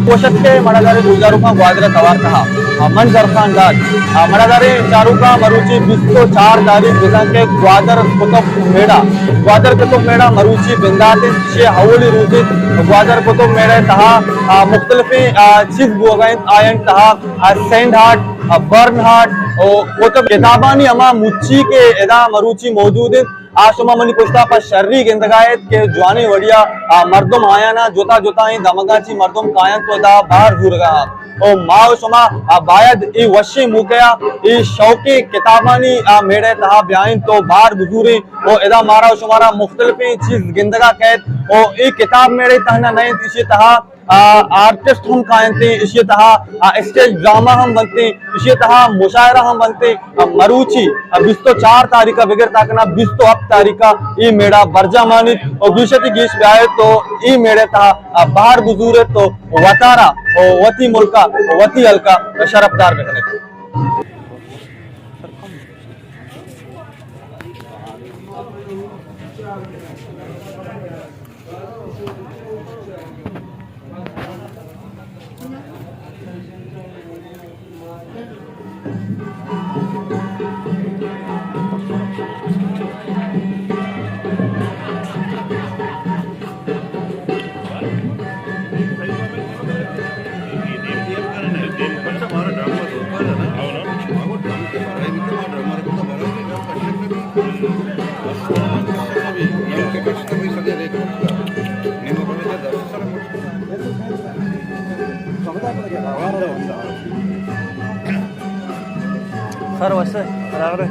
کوشش کے مڑادارے گلزاروکاں گوادر توار تہا، آ، من زرخان ڈاڈ، آ، مڑادارے چاروکاں مروچی بیست و چار تاریخ بزاں کہ گوادر قطب میڑہ، گوادر قطب میڑہ مروچی بندات انت، ایشی اولی روز انت۔ گوادر قطب میڑہ تہا، آ، مختلفیں، آ، چیز بوگا انت، آیان تہا، آ، سینڈ ہارٹ، آ، برن ہارٹ، او قطب کتابانی ہما مچی کہ ادا مروچی موجود انت۔ آ شما منی پشتا پہ شری گندگا ایت کہ جوانیں وڑیا، آ، مردم آیانا جتا جتائیں دمگاں چی مردم کاینت و ادا بہر زورگا انت۔ او ما و شما، آ، باید اے وشیں موقعا، اے شوقیں کتابانی، آ، میڑے تہا بیائیں تو بہر بزوریں۔ او ادا مارا و شمارا مختلفیں چیز گندگا کیت۔ او اے کتاب میڑے تہنا نہ انت، ایشی تہا آ، آرٹسٹ ہم کاینتیں، ایشی تہا، آ، اسٹیج ڈرامہ ہم بنتیں، ایشی تہا مشاعرہ ہم بنتیں۔ آ، مروچی، آ، بیست و چار تاریخ ءَ بگر تاکنا بیست و ہپت تاریخ ءَ اے میڑہ برجاہ مانیت و گیش ءَ گیش بیائیت تو اے میڑہ تہا، آ، بہر بزورت تو وتارا و وتی ملک ءَ وتی ہلک ءَ شرپدار بکنت۔ سر وسه برابر.